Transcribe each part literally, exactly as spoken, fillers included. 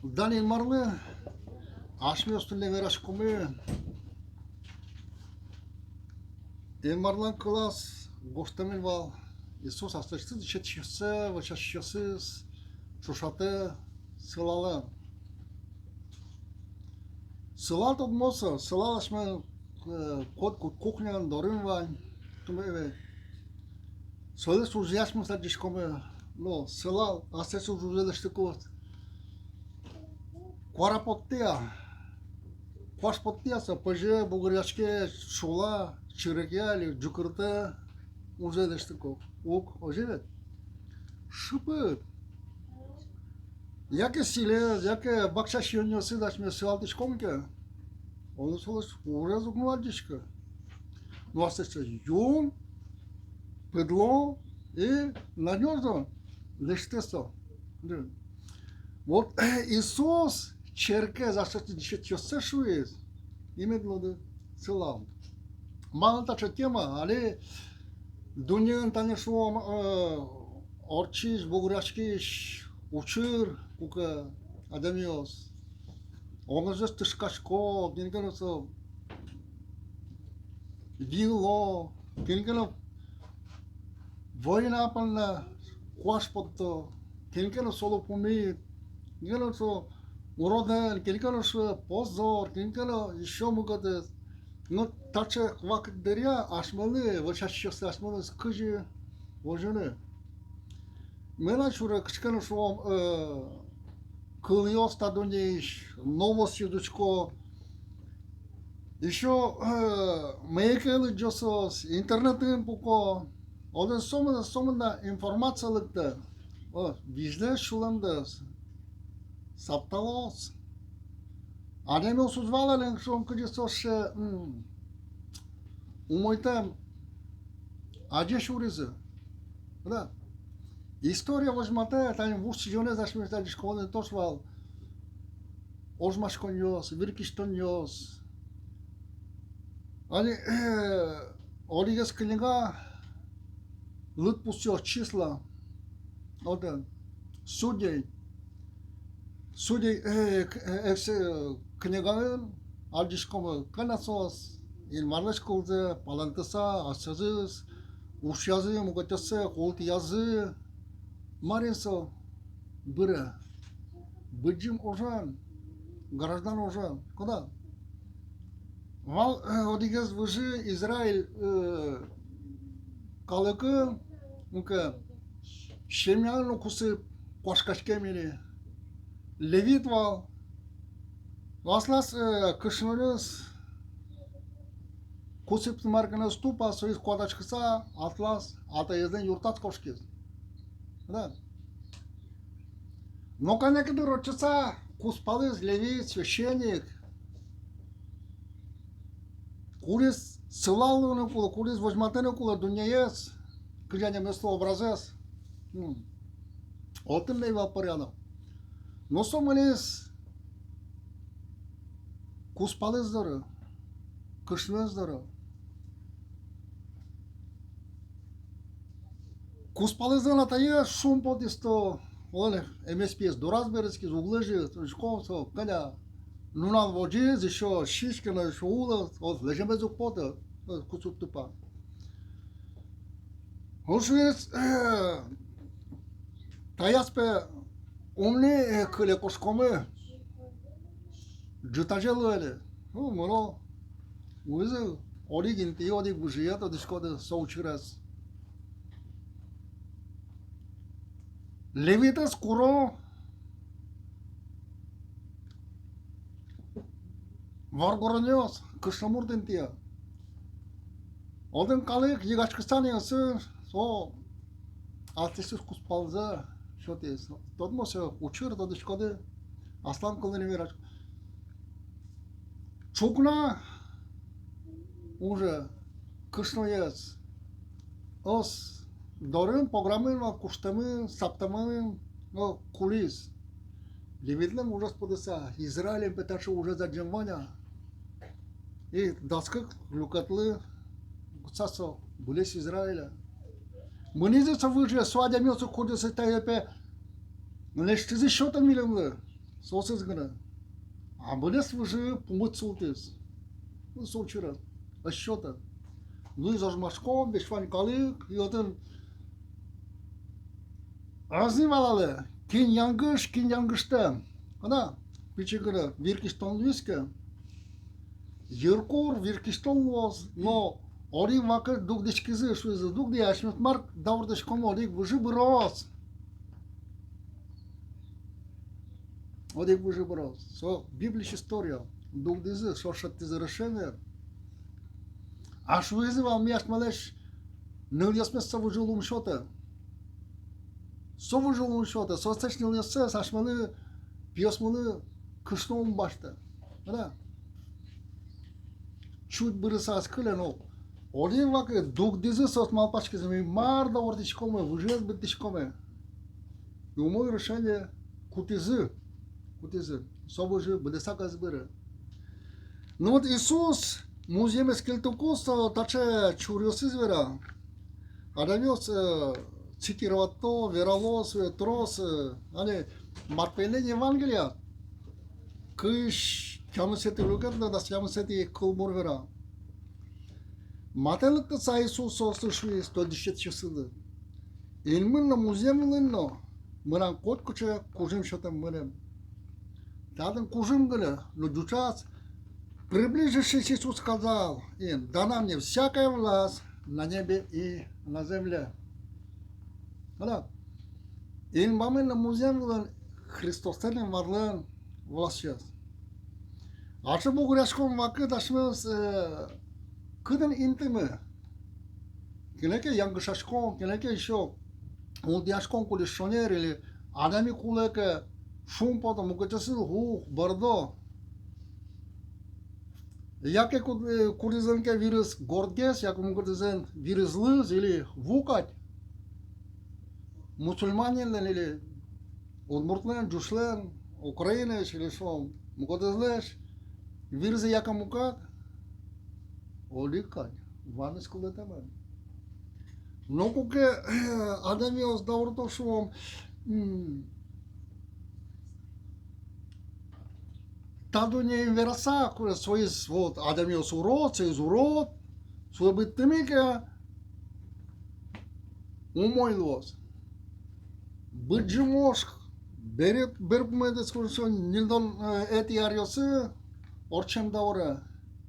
Дан Инмарлы. Асьмеос туннэ вераськомы. Инмарлэн кылаз гожтэмын вал: Иисус аслэсьтыз дышетскисьёссэ, вӧсяськисьёссэ ӵошатэ сылалэн. Сылал тодмо со, сылал асьме, э, кот ку-, кухняын, дорын вань. Туннэ, э, солэсь ужъяськемзэ адӟиськомы, но сылал аслэсьтыз ужзэ лэсьтыкуз. Куара поттэ-а, куаш поттэ-а со, пӧзе, бугыръяське, шула, чырекъя али ӟукыртэ, ужзэ лэсьтыку уг, озьы вет? Шыпыт. Яке сӥлез, яке бакча сиёнъёсыз асьмеос сылалтӥськом ке, оло солэсь ужез уг но адӟиськы. Но аслэсьтыз юн, пыдло и надёжно лэсьтэ со. Вот Иисус черкез, аслэсьтыз дышетскисьёссэ шуиз: «Имедлоды сылал». Малы таӵе тема? Али дуннеын, тани шуом, э, ортчись, бугыръяськись учыр, куке адямиос огназэс тышкасько, кин ке но со виыло, кин ке но война понна куаш потто, кин ке но солы пумит, кин ке но со уродэн, кин ке но со позор, кин ке но ещё мукетыз. Но таӵе вакыт дыръя асьмелы, вӧсяськисьёслы, асьмелы кызьы возьыны? Мынам сюре кыӵе ке но, шуом, э, кылъёс та дуннеысь, новостьёс учко. Ещё, э, мае ке лыдӟо соос, интернетын пуко. Отын сомында, сомында информация лыктэ. О, визьлэсь сюлэмдэс сапталоз. Адямиос уз вала лен, шуом, кызьы соос сыӵе, м, умойтэм азе сюризы. Да. История возьматэ, тани Вуж Сӥзёнэз асьмеос адӟиськом, туж вал ожмаськонъёс, вир кисьтонъёс. Али, э, одӥгез книга, «Лыдпусъёс», «Числа». Отын Судей, Судей, э, к-, э, эксэ, э, книгаын адӟиськомы, кӧня соос Инмарлэсь кылзэ палэнтыса, асьсэзэс ушъязы, мукетъёссэ култӥязы. Марин со быре? Быдӟым ужен, граждан ужен. Куда? Вал, э, одӥгез выжы Израиль, э, калыкын, ну ке, семьяын но кусып куашкаськем ини. Левит вал. Аслаз, э, кышноез кусыпсы мар ке но ӧз тупа, соиз куатаськыса, аслаз атаезлэн юртаз кошкиз. Да. Но кӧня ке дыр ортчыса, кузпалыз левит, священник, кудӥз сылал луыны кулэ, кудӥз возьматыны кулэ дуннеез, кызьы адямиослы образэз. М. Отын ӧй вал порядок. Но со мынӥз кузпалыз доры, кышноез доры. Кузпалызлэн атаез шумпотӥз, что оло эмеспиез дораз берытскиз, уг лэзьы, учком, со кӧня нунал возиз, ещё сиське но, ещё улэ, вот лэземез уг поты, вот кусып тупа. Озьы, э, таяз, пе, ум ни, э, кыле кошкомы. Ӝытазе луэ али. Ну, мыно. Вуизы одӥг интые, одӥг выжые, тодӥськоды, со учырез. Левитэз куро воргоронъёс, кышномурт интые. Отын калык йыгаськыса ни ӧсы, со аслэсьтыз кузпалзэ сётӥз. Тодмо со учыр, тодӥськоды, аслам кылын верасько. Ӵукна уже кышноез ӧс дорын, пограмын вал куштэмын, саптэмын, но кулӥз. Левитлэн ужез потыса, Израилен, пе, таӵе ужез адӟем вань-а? И дас кык люкетлы кутса со выльысь Израиля. Мынӥзы со выжые, со адямиосы, кудъёсыз тае, пе, лэсьтӥзы сётэм милемлы. Соосыз гинэ. А быдэс выжы пумит султӥз. Ну, со учыра. Ӧз сётэ. Луиз ожмаськон, весь вань калык, и отын ӧз ни валалэ, кин янгыш, кин янгыштэм. Ана, пичи гинэ вир кисьтон луиз ке, йыркур вир кисьтон луоз, но одӥг вакыт дугдӥськизы, шуизы, дугды, асьмеос мар дауртӥськомы, одӥг выжы быроз. Одӥг выжы быроз. Со Библиысь история. Дугдӥзы, со шедьтӥзы решение. А шуизы вал, ми асьмелэсь нылъёсмес со выжы луэм сётэ. Со выжы луэм сётэ. Соослэсь нылъёссэс асьмелы, пиосмылы кышно ум басьтэ. Да. Чуть бырыса ӧз кыле но. Одӥг вакыт дугдӥзы, соос малпаськизы, ми мар дауртӥськомы, выжыез быдтӥськомы. И умой решение кутӥзы, кутӥзы. Со выжы быдэсак ӧз быры. Ну вот Иисус музъемез кельтыку, со таӵе чуръёсыз вера. Адямиос, э, цитировато, верало, э, трос, э, али Матфейлэн Евангелия, кызь тямысэтӥ люкет но дас тямысэтӥ кылбур вера. Матэ лыктыса Иисус соослы шуиз, то есть дышетскисьёслы: инмын но, музъем вылын но мынам котькыӵе кужым сётэм мыным. Татын кужым гинэ, но ӟучаз: приблизившись, Иисус сказал им: «Дана мне всякая власть на небе и на земле». Ала? Инбамын но музъем вылын Христослэн, Инмарлэн властез. Ачим бугыръяськон вакыт асьмеос, э, кытын интымы? Кинэ ке янгышаськон, кинэ ке ещё ултӥяськон кулэ шонер, или адями кулэ ке шумпото, мукетъёсыз ух, бӧрдо. Яке ку-, э, кудӥзлэн ке вирыз гордгес, яке мукетызлэн вирыз лыз или ву кадь. Мусульманинлэн или удмуртлэн, ӟучлэн, украинэсь или со мукетызлэсь вирзы яке мукет, одӥг кадь, ваньмыз кылдытэмын. Но куке адямиос даурто, шуом, м, та дуннеын вераса, куке соиз, вот, адямиос урод, соиз урод, сое быдтӥмы ке, умой луоз. Быдӟым ож, бере-, берпуметӥ, куке со ньыльдон, э, этӥ аръёсы ортчем даурын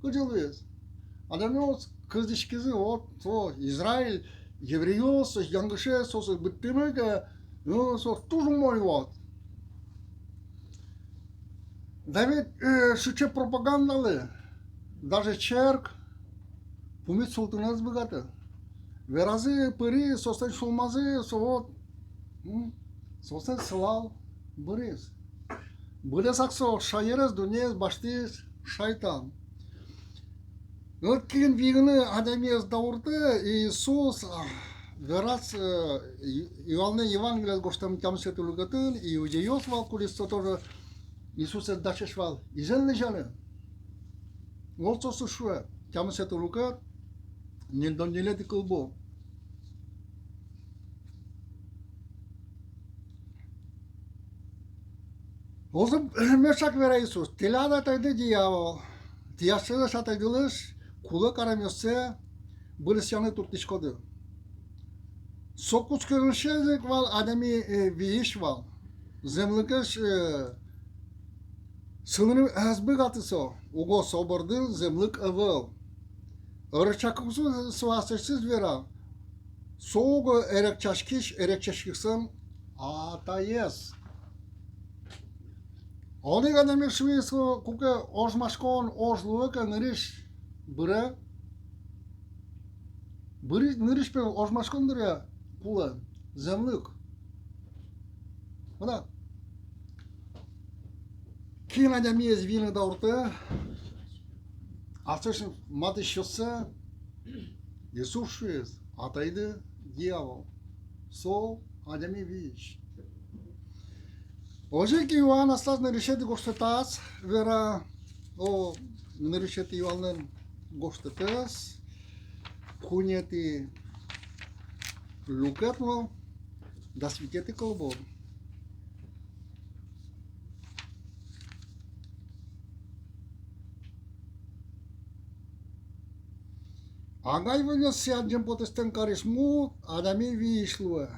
кызьы луиз? Адямиос кылзӥськизы, вот, со Израиль, еврейёс, со янгышъёс, соосыз быдтӥмы ке, ну, со туж умой луоз. Да ведь, э, сыӵе пропагандалы даже черк пумит султыны ӧз быгаты. Веразы, пыриз, соослэн сюлмазы, со вот, м, соослэн сылал быриз. Быдэсак со шаерез, дуннеез басьтӥз шайтан. Вот кин виыны адямиез дауртэ, Иисус, а, вераз, э, Ю-, Иоаннлэн Евангелияз гожтэмын тямысэтӥ люкетын, иудейёс вал, кудӥз со тоже Иисусэз дасесь вал изэн лэзьяны. Вот соослы шуэ, тямысэтӥ люкет, ньыльдон ньылетӥ кылбур. Отын мешак вера Иисус: тӥляд атайды дьявол, тӥ асьсэлэсь атайдылэсь кулэ каремъёссэ быдэсъяны турттӥськоды. Со кутсконысез ик вал адями, э, виись вал. Зэмлыкез, э, сылыны ӧз быгаты со, уго со бордын зэмлык ӧвӧл. Эрекчаськыкуз со аслэсьтыз вера: со уго эрекчаськись эрекчаськисьлэн атаез. Одӥг адями шуиз, куке ожмаськон ож луэ ке, нырысь быре, быре, нырысь пе ожмаськон дыръя кулэ зэмлык. Вала. Кин адямиез виыны дауртэ, аслэсьтыз матысьёссэ, Иисус шуиз: атайды дьявол. Со адями виись. Озьы ик Иоанн аслаз нырысетӥ гожтэтаз вера, о, нырысетӥ Иоаннлэн гожтэтэз, куинетӥ люкет но дас витетӥ кылбур. Агай-вынъёссы адӟемпотысьтэм карисьмурт адями виись луэ.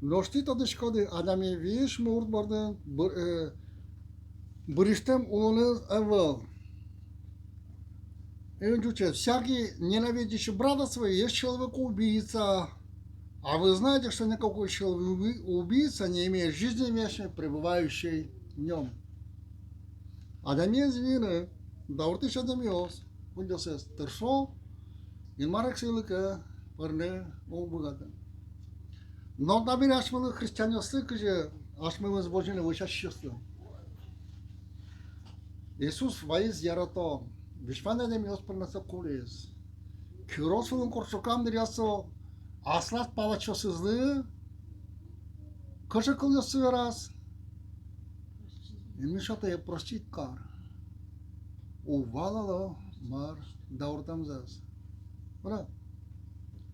Нош тӥ тодӥськоды, адями виись мурт бордын бы-, э, бырисьтэм улонэз ӧвӧл. Эн ӟуче: «Всякий, ненавидящий брата своего, есть человек-убийца. А вы знаете, что никакой человек-уби-, убийца не имеет жизни вечной, пребывающей в нём». Адямиез виыны дауртӥсь адямиос, кудъёсыз тыршо Инмар эксэйлыке пырыны, уг быгаты. Но табере асьмелы, христианъёслы, кызьы асьмемыз возьыны вӧсяськисьёслы? Иисус вайиз яратон, визьпан адямиос понна со кулӥз. Кирос вылын кортчокам дыръя со аслаз палачъёсызлы кыӵе кылъёсыз вераз: «Инмысь Атае, простить кар. Уг валало мар дауртэмзэс». Ура.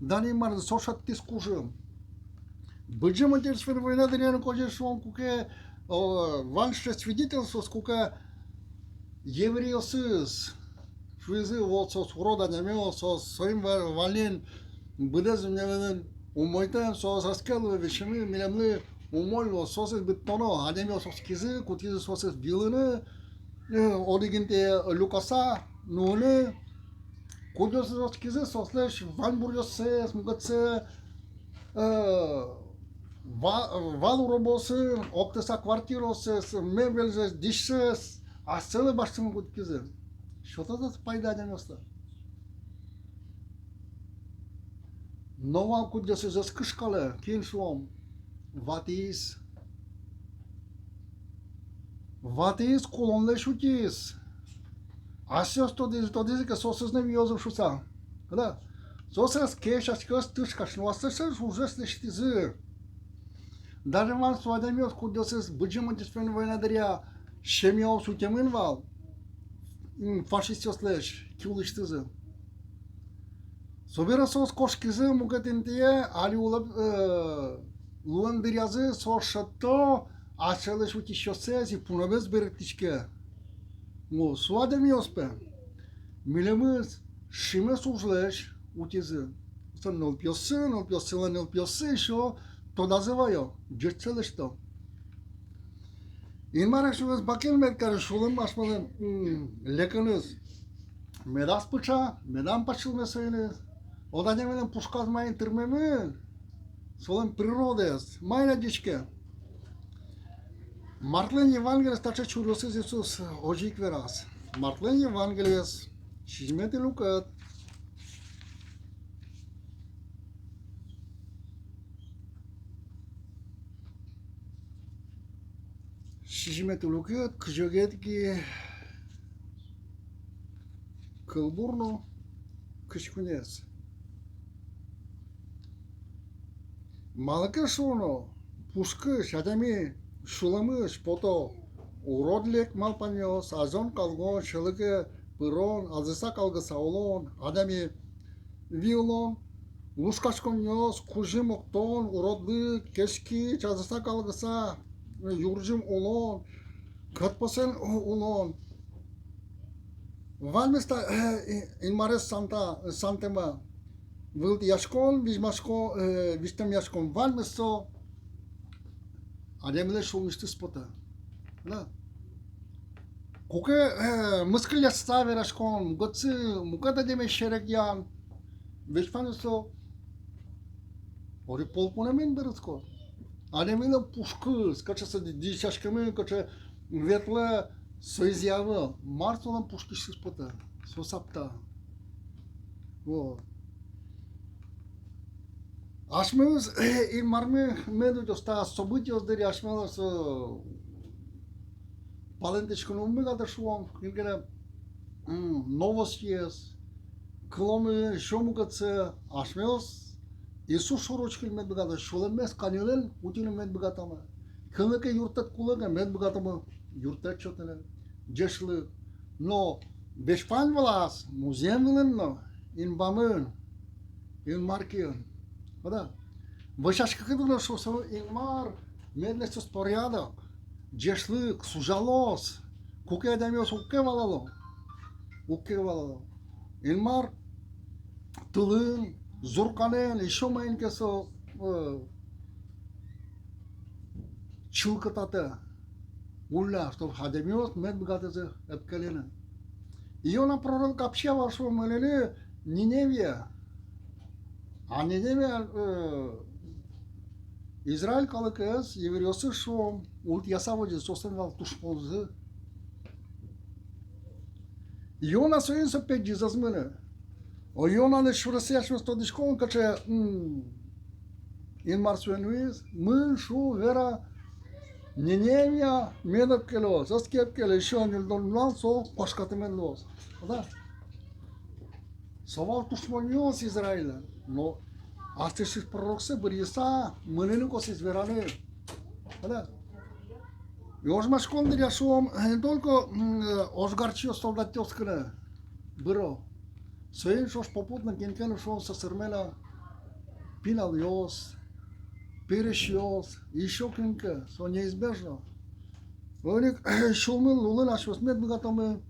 Дан Инмарлы, со шедьтӥз кужым. Быдӟым Отечественной война дыръя но кызьы шуом, куке, о, вань сыӵе свидетельствоос, куке еврейёсыз шуизы: «Вот соос урод адямиос, соос, соин ва-, вален быдэс милемлы умойтэм, соос ӧз ке луэ висьыны, милемлы умой луоз». Соосыз быдтоно адямиос оскизы, кутскизы соосыз виылыны, э, одӥг интые люкаса нуыны. Кудъёсыз оскизы, соослэсь ваньбуръёссэс, мукетсэ, э, ва-, вал уробоосын оптыса квартираоссэс, мебельзэс, дӥсьсэс, асьсэлы басьтыны кутскизы. Сётоз-а со пайда адямиослы? Но вал кудъёсыз ӧз кышкалэ, кин, шуом, ватӥз. Ватӥз, кулонлэсь утиз. Асьсэос тодӥзы, тодӥзы ке, соосыз но виозы шуыса. Кыӵе? Соос ӧз кесяськы, ӧз тышкась, но аслэсьтыз ужзэс лэсьтӥзы. Даже вань со адямиос, кудъёсыз Быдӟым Отечественной война дыръя семьяос утемын вал, м, фашистъёслэсь ки улысьтызы. Собере соос кошкизы мукет интые, али улэп, э, луэм дыръязы соос шедьто асьсэлэсь утисьёссэс, и пунэмез берыктӥське. О, со адямиос, пе, милемыз шимес ужлэсь утизы. Со нылпиоссы, нылпиоссылэн нылпиоссы ещё тодазы ваё, ӟечсэ лэсьто. Инмар асьмемыз бакель мед каре, сюлэм асьмелэн, м, лекеныз медаз пыӵа, медам пачылме соин. Одӥг адямилэн пушказ маин тырмемын, солэн природаез маин адӟиське. Марклэн Евангелиез таӵе чуръёсыз Иисус озьы ик вераз. Марклэн Евангелиез, сизьыметӥ люкет. Сизьыметӥ люкет, кызетӥ-кызетӥ кылбур но кызь куинез. Малы ке шуоно, пушкысь адями сюлэмысь пото уродлык малпанъёс: азон-калгон, сьӧлыке пырон, азыса-калгыса улон, адями виылон, лушкаськонъёс, кузьым-октон, уродлык, кескич, азыса-калгыса, юрӟым улон, кӧтпосэн у-, улон. Ваньмыз та, э, и-, Инмарез санта-, сантэмын. Вылтӥяськон, визьмаськон, э, визьтэмъяськон, ваньмыз со адямилэсь улонысьтыз потэ. Да. Куке, э, мыскыльяськыса вераськон, мукетсы, мукет адямиез серекъян, весь ваньмыз со одӥг пол пунэмын берытско. Адямилэн пушкыз, кыӵе со ди-, дӥсяськемын, кыӵе ветлэ, соиз ӧвӧл. Мар солэн пушкысьтыз потэ, со сапта. Вот. Асьмемыз, э, Инмармы мед утёз та событиос дыръя, асьмелы, э, палэнтӥськыны ум быгатэ, шуом, кин ке но, м, новостьёс, кыломы, ещё мукетсэ, асьмеос Иисус шоры учкыны мед быгатом, сюлэммес каньылэн утьыны мед быгатомы. Кинлы ке юрттэт кулэ ке, мед быгатомы юрттэт сётыны, ӟечлык. Но весь вань вылаз музъем вылын но, инбамын, Инмар киын. О да. Вӧсяськыкуд но шуо: Инмар, мед лэсьтоз порядок, ӟечлык, сузялоз, куке адямиос уг ке валало. Уг ке валало. Инмар тылын, зурканэн, ещё маин ке со, э, чылкытатэ улля, чтоб адямиос мед быгатозы ӧпкелыны. Иона пророк вообще вал, шуом, мыныны Ниневие. А Ниневие, э, Израиль калыкез, еврейёсыз, шуом, ултӥяса возизы, соослэн вал тушмонзы. Иона соин со пегӟиз, ӧз мыны. О, Ионалэсь сюресэз асьмеос тодӥськом, кыӵе, м, Инмар сое нуиз: мын, шу, вера Ниневие, мед ӧпкелоз. Ӧз ке ӧпкелэ, ещё ньыльдон нунал со куашкатэмын луоз. Да. Со вал тушмонъёс Израильлэн. Но астысь пророксэ быръыса, мыныны косӥз вераны. Да. И ожмаськон дыръя, шуом, не только, м, э, ожгарчиос, солдатъёс гинэ быро. Соин ӵош попутно кин ке но, шуом, со сӧсырмэ на пиналъёс, пересьёс, ещё кин ке, со неизбежно. Озьы ик сюлмын, лулын асьмеос мед быгатомы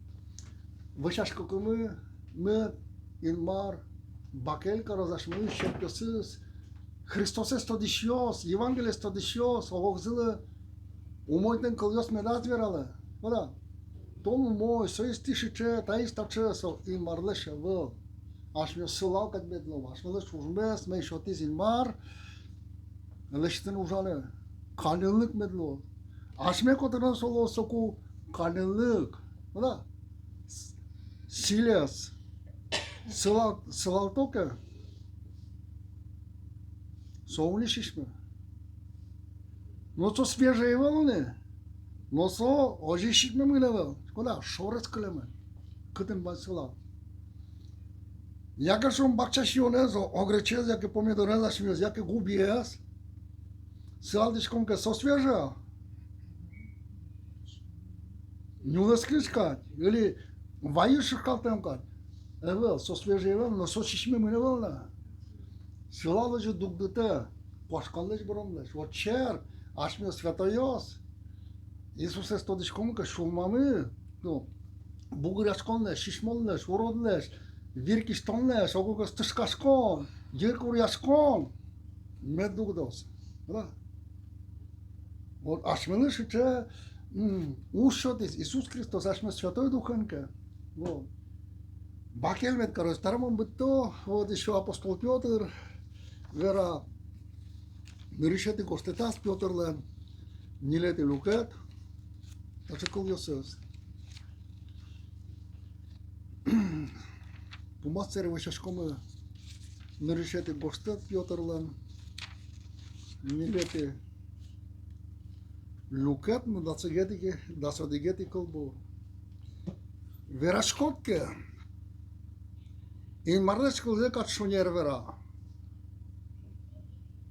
вӧсяськыкумы, мед Инмар бакель кароз асьмелэсь черкъёсыз, Христосэз тодӥсьёс, Евангелиез тодӥсьёс, ог-огзылы умойтэм кылъёс медаз вералэ. Вала, тон умой, соиз тӥ сыӵе, таиз таӵе, со Инмарлэсь ӧвӧл. Асьмеос сылал кадь мед луом, асьмелэсь ужмес, мед сётӥз Инмар, лэсьтыны ужаны каньыллык мед луоз. Асьме котырын со луоз соку каньыллык. Вала, с-, сӥлез сылал-, сылалто ке, со уг ни сисьмы. Но со свежей ӧвӧл ни, но со озьы сисьмемын ӧвӧл. Куда? Шорез кылемын. Кытын вань сылал. Яке, шуом, бакча сиёнэз, о, огречез, яке помидорез асьмеос, яке губиез сылалтӥськом ке, со свежей-а? Нюлэскиз кадь, или вайиз шышкалтэм кадь? Ӧвӧл, со свежей ӧвӧл, но со сисьмемын ӧвӧл на. Сылал озьы дугдытэ куашканлэсь быронлэсь. Вот черк, асьмеос святойёс, Иисусэз тодӥськом ке, сюлмамы, ну, бугыръяськонлэсь, сисьмонлэсь, уродлэсь, вир кисьтонлэсь, ог-огез тышкаськон, йыркуръяськон мед дугдоз. Да. Вот асьмелы сыӵе, м, уж сётӥз Иисус Христос асьмеос Святой Духен ке. Вот. Бакель мед кароз. Тырмон быдто, вот ещё апостол Пётр вера, нырысетӥ гожтэтаз Пётрлэн, ньылетӥ люкет, таӵе кылъёсыз. Пумаз сэре вӧсяськомы, нырысетӥ гожтэт Пётрлэн, ньылетӥ люкет но дас одӥгетӥ, дас одӥгетӥ кылбур. Вераськод ке, Инмарлэсь кылзэ кадь шонер вера.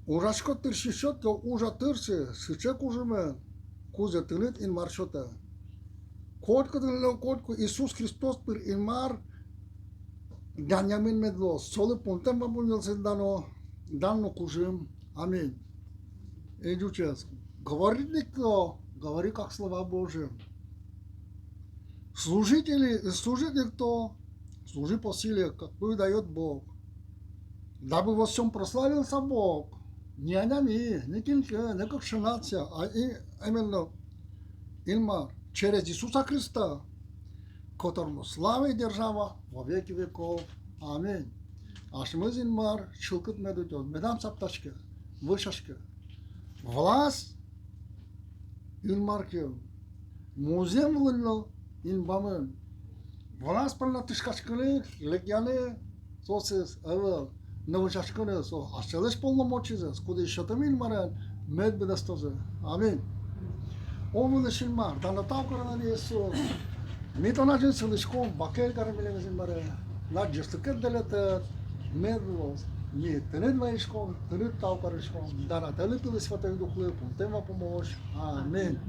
Ужаськод, тыршиськод ке, ужа, тыршы сыӵе кужымен, кудзэ тыныд Инмар сётэ. Котькытын но котьку Иисус Христос пыр Инмар данъямын мед луоз, солы пумтэм вапумъёсыз дано дан но кужым. Аминь. И ӟучез: говорит ли кто, говори как слова Божии. Служит ли, служит ли кто, служи по силе, какую даёт Бог. Дабы во всём прославился Бог. Не адями, не кин ке, не кыкши нация, а и-, именно Инмар, через Иисуса Христа, которому слава и держава во веки веков. Аминь. Асьмемыз Инмар чылкыт мед утёз, медам саптаське, вӧсяське. Власть Инмар киын. Музъем вылын но, инбамын. Власть понна тышкаськыны, лыдъяны соосыз ӧвӧл. Но вӧсяськыны со асьсэлэсь полномочизэс, кудӥз сётэмын Инмарен, мед быдэстозы. Аминь. О вылысь Инмар, дан но тау карон, Иисус. Ми тон азьын сылӥськом, бакель кар милемыз, Инмаре. Ладӟиськыт, делетэт мед луоз. Ми тыныд вазиськом, тыныд тау кариськом. Дан но Атайлы, Пилы, Святой Духлы пумтэм вапумозь. Аминь.